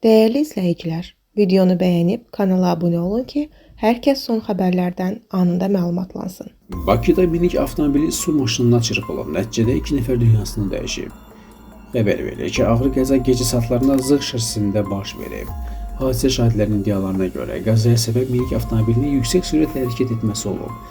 Dəyərli izləyicilər, videonu bəyənib kanala abunə olun ki, hər kəs son xəbərlərdən anında məlumatlansın. Bakıda minik avtomobili su maşınına çırpılıb. Nəticədə 2 nəfər dünyasını dəyişib. Xəbər verilir ki, ağır qəza gecə saatlarında Zığ şossesində baş verib. Hadisə şahidlərinin iddialarına görə qəzaya səbəb minik avtomobilinin yüksək sürətlə hərəkət etməsi olub.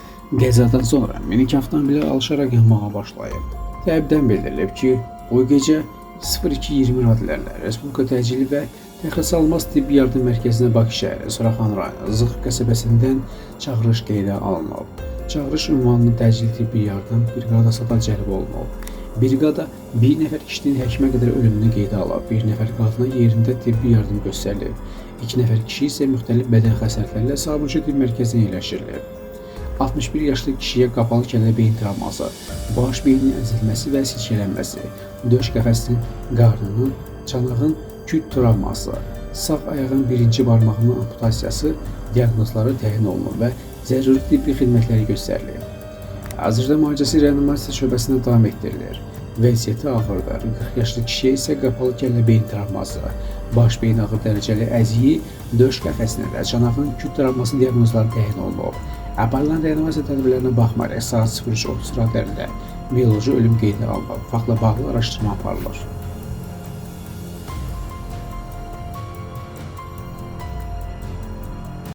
Qəzadan sonra minik avtomobili alışaraq yanmağa başlayıb. Təbibdən bildirilib ki, bu gecə 02:20 radələrində Respublika Təcili və Təxirəsalınmaz Tibbi Yardım Mərkəzinə Bakı şəhəri, Suraxanı rayonu, Zığ qəsəbəsindən çağırış qeydə alınıb. Çağırış ünvanına təcili tibbi yardım briqadası da cəlb olunub. Briqada bir nəfər kişinin həkimə qədər ölümünü qeydə alıb, bir nəfər qadına yerində tibbi yardım göstərilib. 2 nəfər kişi isə müxtəlif bədən xəsarətləri ilə Sabunçu Tibb Mərkəzinə yerləşdirilib. 61 yaşlı kişiyə qapalı kəllə beyin travması, baş beyninin əzilməsi və silkələnməsi, döş qəfəsinin, qarnının, çanağın küt travması, sağ ayağın birinci barmağının amputasiyası diaqnozları təyin olunub və zəruri tibbi xidmətləri göstərilib. Hazırda müalicəsi reanimasiya şöbəsində davam etdirilir. Vəziyyəti ağırdır. 40 yaşlı kişiyə isə qapalı kəllə beyin travması, baş beyin ağır dərəcəli əziyi, döş qəfəsinin və çanağın küt travması diaqnozları təyin olunub. Aparılan reanimasiya tədbirlərinə baxmayaraq saat 03:30 radələrində bioloji ölüm qeydə alınıb. Faktla bağlı araşdırma aparılır.